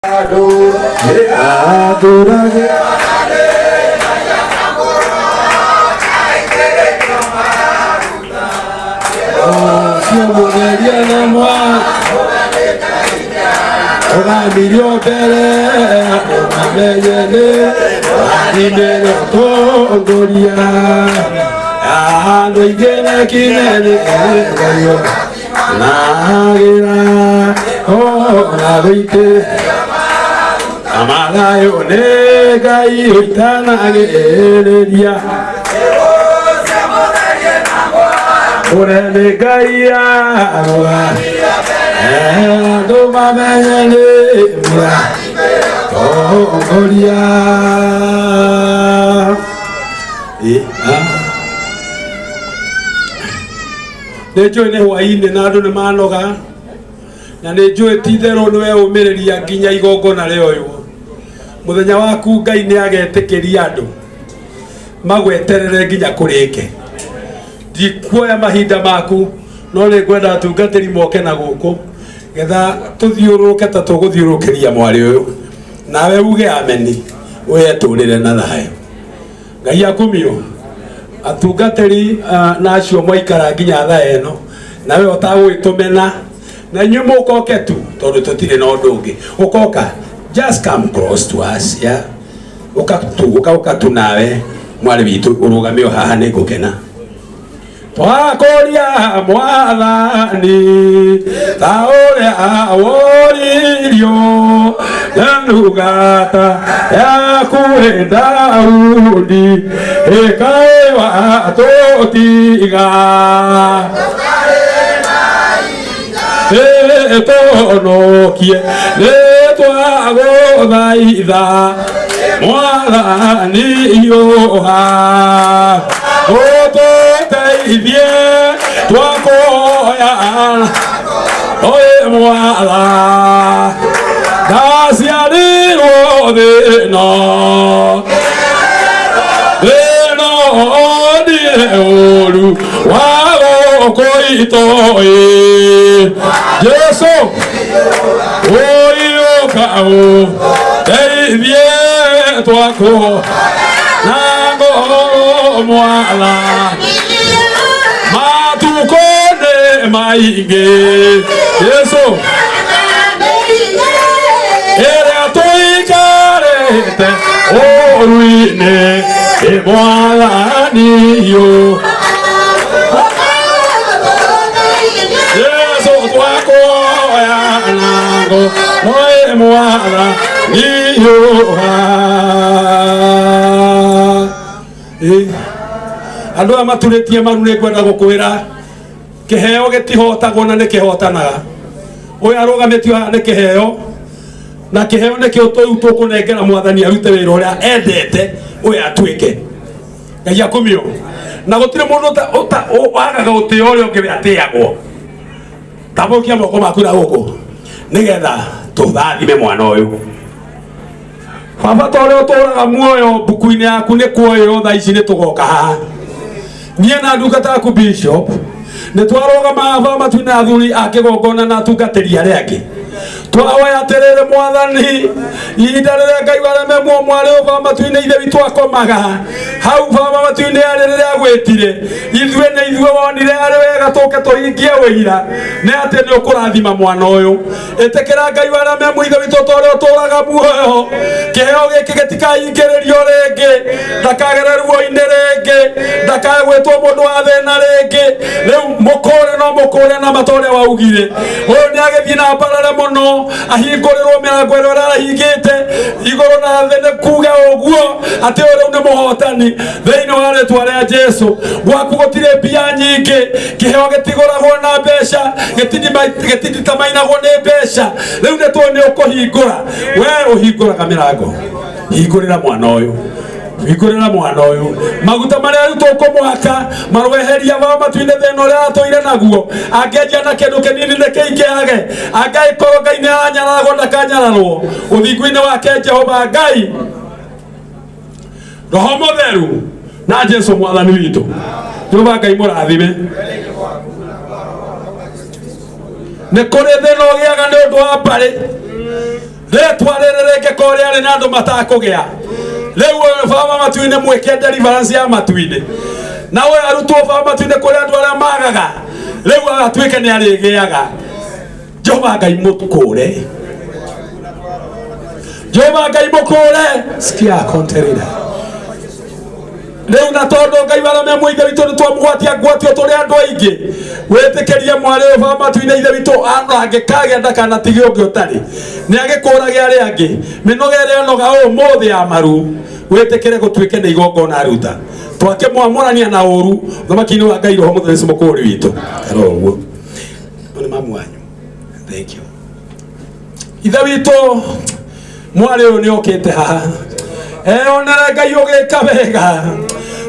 Athurage Ciamũgeria na mwa Ũgamirio mbere andũ mamenye nĩ ũrathimĩre ũtongoria andũ aingĩ nekinene Ngai nagĩra ona gũitĩ amathayo nĩ Ngai ũitanagĩrĩria ũrĩa nĩ Ngai arũa andũ mamenye nĩ mũra tongoria. Nĩ njũĩ nĩ hwainĩ na andũ nĩ manoga na nĩ njũĩ ti itherũ nĩ weyũmĩrĩria nginya igongona rĩoywo. Mũthenya waku Ngai nĩ agetĩkĩria andũ magweterere nginya kũrĩke. Ndikuoya mahinda maku no nĩ ngwenda atungatĩri moke na gũkũ getha tũthiũrũrũke ta tũgũthiũrũrũkĩria mwarĩ ũyũ, nawe uge ameni wĩetũrĩre na thayũ. Ngai akumio. Atungatĩri na acio mwaikara nginya thaa ĩno nawe ũtagũgĩtũmena na inyuĩ mũkoke tu tondũ tũtirĩ na ũndũ ũngĩ ũkoka, just come close to us, yeah? Ũka tu, ũka, ũka tu nawe mwarĩ witũ ũrũgame o haha nĩ ngũkena. Twakũria mwathani ta ũrĩa woririo na ndungata yaku ĩ Daudi ĩkaĩ watũtiga ĩtũhonokie nĩ twagũthaitha mwathani hiũha ũtũteithie twakuoya oi mwatha ndaciarirwo thĩno thĩno ndirĩ ũru wa gũkũ itoĩ Jesu ũiũka ũteithie twakwo na ngoro mwatha matukũ nĩ maingĩ Jesu ĩrĩa tũikarĩte ũru-inĩ ĩ mwathani yo Jesu twakuoya na ngoro ĩ mwathani hiũha. Andũ aya maturĩtie maru nĩ ngwenda gũkwĩra kĩheo gĩtihotagwo na nĩ kĩhotanaga. Ũyũ arũgamĩtio haha nĩ kĩheo na kĩheo nĩkĩo tũu tũkũnengera mwathani arute wĩra ũrĩa endete ũyũ atuĩke Ngai akumio na gũtirĩ mũndũ wagaga ũtĩo ũrĩa ũngĩ we atĩagwo. Tambũrũkia moko maku na gũkũ nĩgetha tũrathime mwana ũyũ. Baba ta ũrĩa ũtũraga muoyo mbuku-inĩ yaku nĩ kuoywo thaa ici nĩ tũgoka haha niĩ na ndungata yaku bishop nĩ twarũgama baba matu na athuri a kĩgongona na atungatĩri arĩa angĩ twahoya atĩrĩrĩ mwathani ihinda rĩrĩa Ngai warememwo mwarĩ ũyũ baba matu-inĩ ithe witũ akomaga hau baba matu-inĩ arĩ rĩrĩa agwĩtire ithuĩ nĩ ithuĩ wonire arĩ wega tũke tũhingie ũira nĩ atĩ nĩ ũkũrathima mwana ũyũ. Ĩtĩkĩra Ngai wa arĩa me mũithe witũ ta ũrĩa ũtũraga muoyo kĩheo gĩkĩ gĩtikaingĩrĩrio rĩngĩ ndakagere ruo-inĩ rĩngĩ ndakae gwĩtwo mũndũ wa thĩna rĩngĩ rĩu mũkũre no mũkũre na mata ũrĩa waugire ũyũ nĩ agĩthiĩ na mbarare mũno ahingũrĩrwo mĩrango ĩrĩa arahingĩte igũrũ na thĩ nĩ kuga ũguo atĩ ũyũ rĩu nĩ mũhotani thĩinĩ wa rĩtwa rĩa Jesu. Gwaku gũtirĩ mbia nyingĩ kĩheo gĩtigũragwo na mbeca gĩtinditamainagwo nĩ mbeca rĩu nĩ tũĩ nĩ ũkũhingũra we ũhingũraga mĩrango hingũrĩra mwana ũyũ hingũrĩra mwana ũyũ maguta marĩa rĩu tũkũmwaka marweheria wa matu-inĩ thĩna ũrĩa atũire naguo angĩanjia na kĩndũ kĩnini nĩ kĩingĩhage angĩkorwo Ngai nĩ aranyararagwo ndakanyararwo ũthingu-inĩ wake Jehova Ngai Roho Mũtheru na Jesu mwathani witũ. Jehova Ngai mũrathime. Nĩ kũrĩ thĩna ũgĩaga nĩ ũndũ wa mbarĩ rĩtwa Ageka ũrĩa arĩ na andũ matakũgĩa. Rĩu ũyũ baba matu-inĩ mwĩke deliverance ya matu-inĩ. Na ũyũ arutwo baba matu-inĩ kũrĩ andũ arĩa magaga. Rĩu agatuĩka nĩ arĩgĩaga. Jehova Ngai mũkũre. Jehova Ngai mũkũre. Sikia konterera. Rĩu na tondũ Ngai wa arĩa me ithe witũ nĩ twamũgwatia ngwatio tũrĩ andũ aingĩ, wĩtĩkĩrie mwarĩ ũyũ baba matu-inĩ ithe witũ angĩkagĩa ndakanatige ũngĩ ũtarĩ, nĩ agĩkũrage arĩa angĩ mĩnoga ĩrĩa ĩnoga ũmũthĩ ya maru, wĩtĩkĩre gũtuĩke nĩ igongona aruta, twakĩmwamũrania na ũru ũthamaki-inĩ wa Ngai Roho Mũtheru mũkũũri witũ. Karo ũguo nĩ mamu wanyu. Thank you. Ithe witũ, mwarĩ ũyũ nĩ okĩte haha eyonere Ngai ũgĩka wega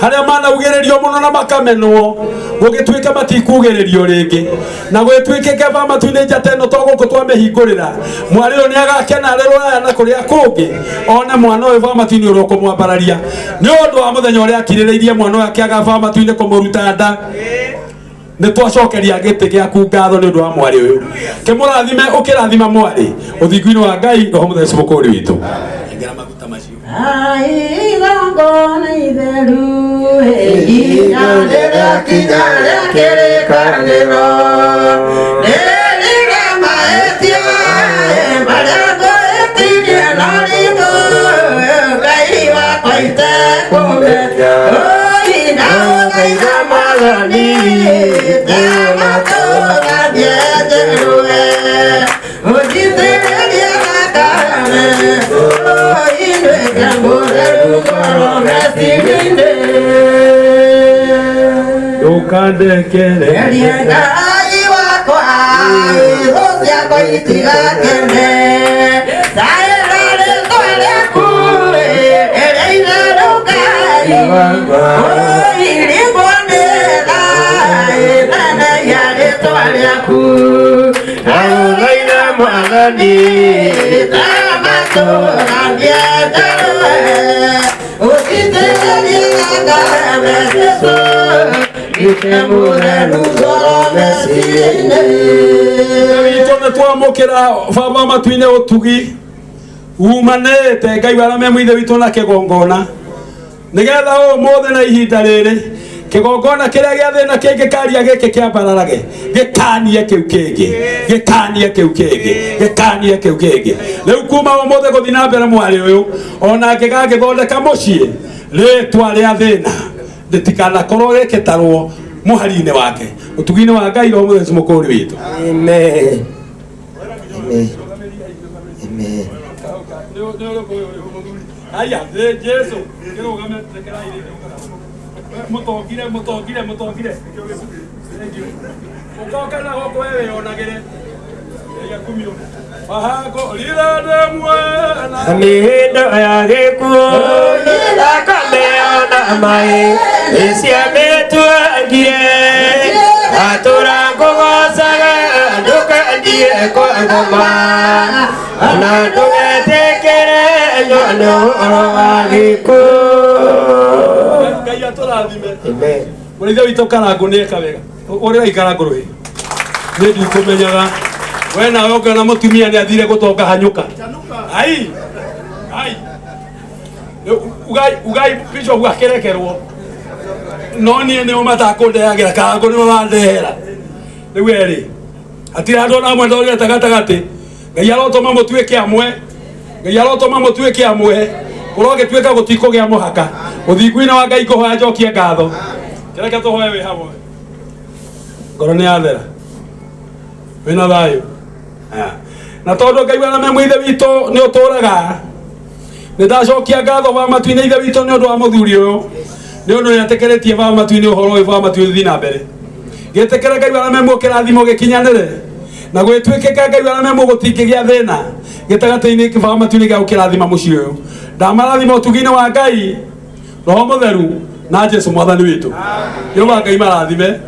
harĩa manaugĩrĩrio mũno na makamenwo, gũgĩtuĩka matikugĩrĩrio rĩngĩ, na gũgĩtuĩke keba matu-inĩ njata ĩno to gũkũ twamĩhingũrĩra. Mwarĩ ũyũ nĩ agakena arĩ rũraya na kũrĩa kũngĩ, one mwana ũyũ baba matu-inĩ ũrĩa ũkũmwambararia nĩ ũndũ wa mũthenya ũrĩa akirĩrĩirie mwana ũyũ akĩaga baba matu-inĩ kũmũruta nda. Nĩ twacokeria gĩtĩ gĩaku ngatho nĩ ũndũ wa mwarĩ ũyũ, kĩmũrathime ũkĩrathima mwarĩ ũthingu-inĩ wa Ngai Roho Mũtheru mũkũũri witũ. Engera maguta macio. Igongona itheru, ihinda rĩrakinya rĩa kĩrĩkanĩro, rĩrĩra mahĩtia marĩa ngũhĩtirie na ritũ, Ngai wakwa itekũmenya. Oi, ndagũthaitha Mwathani, ndĩmatũgathiĩ njerue, ũnjitĩrĩrie thakame, oi, nduĩke mũtheru ngoro meciria-inĩ. Ndũkandekere. Geria Ngai wakwa, thũ ciakwa itigakene, caĩra rĩtwa rĩaku rĩrĩa itheru Ngai, oi, ringwo nĩ tha ĩneneia rĩtwa rĩaku. Ndagũthaitha Mwathani, ndamatũgathiĩ njerue, ũnjitĩrĩrie thakame Jesũ, nduĩke mũtheru ngoro meciria-inĩ. Witũ nĩ twamũkĩra baba matu-inĩ ũtugi umanĩte Ngai wa arĩa me ithe witũ na kĩgongona, nĩgetha ũmũthĩ na ihinda rĩrĩ kĩgongona kĩrĩa gĩa thĩna kĩngĩkaria gĩkĩ kĩambararage, gĩkanie kĩu kĩngĩ, gĩkanie kĩu kĩngĩ, gĩkanie kĩu kĩngĩ. Rĩu kuma ũmũthĩ gũthiĩ na mbere mwarĩ ũyũ ona angĩgagĩthondeka mũciĩ, rĩtwa rĩa thĩna rĩtikanakorwo rĩkĩtarwo mũhari-inĩ wake. Ũtugi-inĩ wa Ngai Roho Mũtheru mũkũũri witũ. Amen. Amen. Amen. Aya, Jesu, kĩrũgame, rekerai rĩngĩ. Mũtongire, mũtongire, mũtongire. Thank you. Ũkoka na gũkũ we wĩyonagĩre. Ngai akumio. Wahango, rira ndĩmuona. Mĩhĩndo ya gĩkuũ, thakame ona maĩ nĩciamĩtuangire, atũra ngũgocaga ndũkandie kwa ngoma, ona ndũgetĩkĩre nyone ũhoro wa gĩkuũ. Ngai atũrathime. Amen. Mũrĩithia witũ Karangũ nĩ eka wega. Ũrĩa waikara ngũrũhĩ. Nĩ ndikũmenyaga. We nawe ũngĩona mũtumia nĩ athire gũtonga hanyũka. Ai. Ai. Ugai ugai bishop akĩrekerwo. No niĩ nĩo matakũndehagĩra, Karangũ nĩo wandehera. Rĩu erĩ. Hatirĩ andũ ona amwe ndorete gatagatĩ. Ngai arotũma mũtuĩke amwe. Ngai arotũma mũtuĩke amwe. Kũrogĩtuĩka gũtikũgĩa mũhaka. Ũthingu-inĩ wa Ngai ngũhoya njokie ngatho. Kĩreke tũhoe wĩ hamwe. Ngoro nĩ yathera. Wĩna thayũ. Na tondũ Ngai wa arĩa me ithe witũ nĩ ũtũraga, nĩ ndacokia ngatho wa matu-inĩ ithe witũ nĩ ũndũ wa mũthuri ũyũ, nĩ ũndũ nĩ etĩkĩrĩtie baba matu-inĩ ũhoro ũyũ baba matu-inĩ ũthiĩ na mbere. Gĩtĩkĩre Ngai wa arĩa me muoyo kĩrathimo gĩkinyanĩre, na gwĩtuĩkĩka Ngai wa arĩa me muoyo gũtingĩgĩa thĩna gĩtagatĩ-inĩ baba matu-inĩ gĩa gũkĩrathima mũciĩ ũyũ. Ndamarathima ũtugi-inĩ wa Ngai Roho Mũtheru na Jesu Mwathani witũ. Jehova Ngai marathime.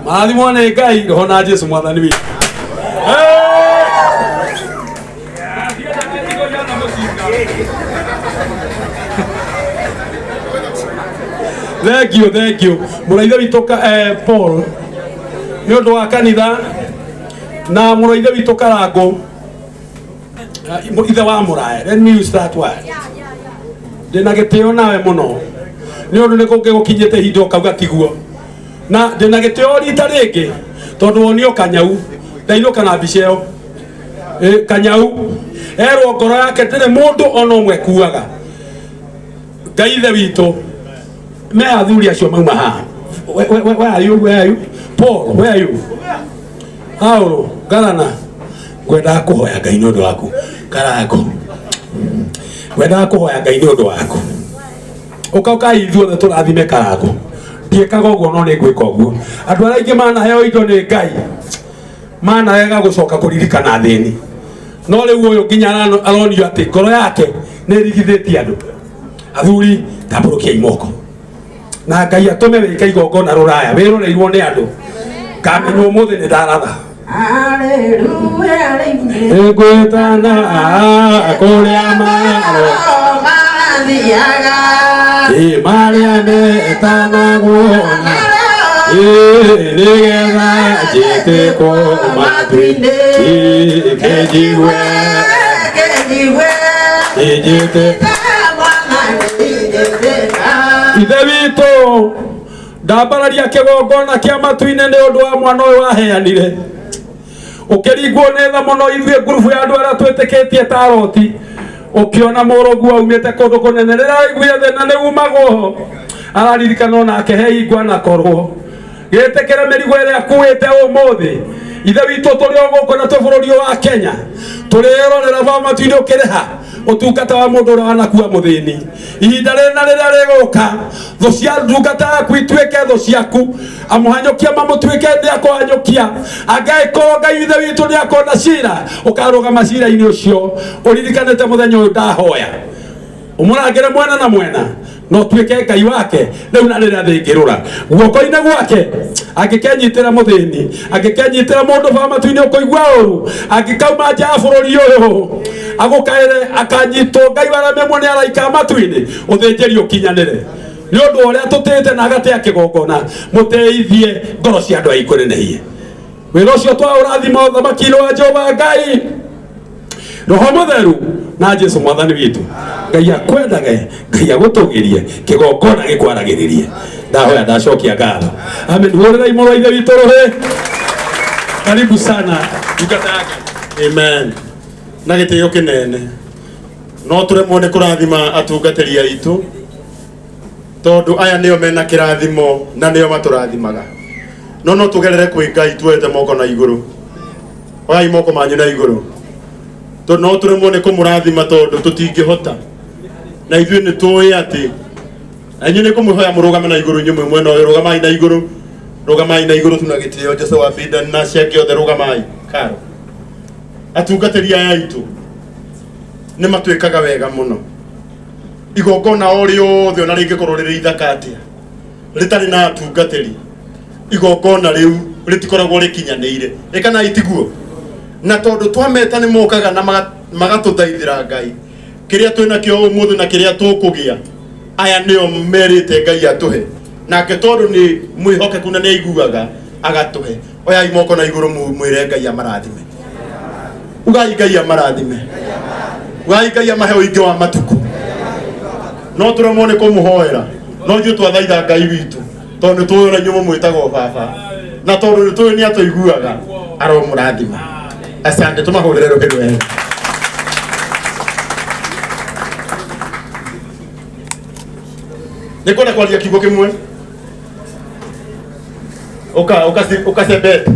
Marathimwo nĩ Ngai Roho na Jesu Mwathani witũ. Thank you, thank you. Mũraithe witũ Paul nĩ ũndũ wa kanitha na mũraithe witũ Karangũ. Ithe wa mũraya, let me use that word. Ndĩna gĩtĩo nawe mũno nĩ ũndũ nĩ kũngĩ gũkinyĩte ihinda ũkauga tiguo, na ndĩna gĩtĩo rita rĩngĩ tondũ wonio kanyau ndainũka na mbica ĩyo. Kanyau erwo ngoro yake ndĩrĩ mũndũ ona ũmwe kuaga. Ngai ithe witũ, me athuri acio mauma haha. Where are you? Where are you, Paul? Where are you, Paulo? Garana, ngwendaga kũhoya Ngai nĩ ũndũ waku. Karango, ngwendaga kũhoya Ngai nĩ ũndũ waku. Ũka ithuothe tũrathime Karango. Ndiĩkaga ũguo, no nĩ ngwĩka ũguo. Andũ arĩa aingĩ manaheo indo nĩ Ngai manarega gũcoka kũririkana thĩni, no rĩu ũyũ nginya aronio atĩ ngoro yake nĩ ĩrigithĩtie andũ. Athuri, tambũrũkiai moko na Ngai atũme wĩke igongona rũraya wĩroreirwo nĩ andũ. Ngamenya ũmũthĩ nĩ ndaratha. Hallelujah. Ĩngwĩtana kũrĩa maro Mathiaga. Ĩ marĩa metanagwo na ĩ nĩgetha njĩtĩkwo matu-inĩ, ĩ kĩnjigue. Kĩnjigue. Ĩnjĩte. Ithe witũ, ndambararia kĩgongona kĩa matu-inĩ nĩ ũndũ wa mwana ũyũ waheanire ũkĩringwo nĩ tha mũno. Ithuĩ ngurubu ya andũ arĩa twĩtĩkĩtie taroti, ũkĩona mũrũguo aumĩte kũndũ kũnene, rĩrĩa aiguire thĩna nĩ umagwo, araririkana onake he hingo anakorwo gĩtĩkĩra mĩrigo ĩrĩa akuĩte ũmũthĩ. Ithe witũ, tũrĩ o gũkũ na twĩ bũrũri ũyũ wa Kenya, tũrĩrorera ba matu-inĩ ũkĩrĩha ũtungata wa mũndũ ũrĩa wanakua mũthĩni. Ihinda rĩna rĩrĩa rĩgũka, thũ cia ndungata yaku ituĩke thũ ciaku, amũhanyũkia mamũtuĩke nĩ akũhanyũkia. Angĩkorwo Ngai ithe witũ nĩ akona cira, ũkarũgama cira-inĩ ũcio ũririkanĩte mũthenya ũyũ. Ndahoya ũmũrangĩre mwena na mwena no tuĩke Ngai wake rĩu na rĩrĩa thĩ ĩngĩrũra guoko-inĩ gwake. Angĩkenyitĩra mũthĩni, angĩkenyitĩra mũndũ ba matu-inĩ ũkũigua ũru, angĩkauma nja ya bũrũri ũyũ agũkaĩre, akanyitwo Ngai waramemwo nĩ araika a matu-inĩ, ũthĩnjĩri ũkinyanĩre nĩ ũndũ wa ũrĩa tũtĩte na agatea kĩgongona. Mũteithie ngoro cia andũ aikũnenehie wĩra ũcio twaũrathima ũthamaki-inĩ wa Jehova Ngai, Roho Mũtheru na Jesu Mwathani witũ. Ngai akwendage, Ngai agũtũgĩrie, kĩgongona gĩkwaragĩrĩrie. Ndahoya, ndacokia ngatho. Amen. Hũrĩrai mũrũ wa ithe witũ rũhĩ. Karibu sana, ndungata yake. Amen. Na gĩtĩo kĩnene, no tũremwo nĩ kũrathima atungatĩri aitũ, tondũ aya nĩo mena kĩrathimo na nĩo matũrathimaga. No tũgerere kwĩ Ngai tuoete moko na igũrũ. Oyai moko manyu na igũrũ, tondũ no tũremwo nĩ kũmũrathima tondũ tũtingĩhota, na ithuĩ nĩ tũĩ atĩ na inyuĩ nĩ kũmwĩhoya mũrũgame na igũrũ. Inyuĩ mwĩ mwena ũyũ, rũgamai na igũrũ, rũgamai na igũrũ tu na gĩtĩo. Jose wa Bidan na acio angĩ othe, rũgamai karo. Atungatĩri aya aitũ nĩ matwĩkaga wega mũno. Igongona o rĩothe, ona rĩngĩkorwo rĩrĩ ithaka atĩa, rĩtarĩ na atungatĩri, igongona rĩu rĩtikoragwo rĩkinyanĩire. Ĩkana itiguo? Na tondũ twameta nĩ mokaga na magatũthaithĩra Ngai kĩrĩa twĩnakĩo ũmũthĩ na kĩrĩa tũkũgĩa. Aya nĩo merĩte Ngai atũhe, nake tondũ nĩ mwĩhokeku na nĩ aiguaga, agatũhe. Oyai moko na igũrũ, mwĩre Ngai amarathime. Ugai Ngai amarathime, ugai Ngai amahe ũingĩ wa matukũ. No tũremwo nĩ kũmũhoera, no ithuĩ twathaitha Ngai witũ, tondũ nĩ tũĩ ũrĩa inyuĩ mũmwĩtaga baba, na tondũ nĩ tũĩ nĩ atũiguaga, aromũrathima. Asante, tũmahũrĩre rũhĩ rwega. Nĩ kwenda kwaria kiugo kĩmwe. Ũka ũka ũka sebet.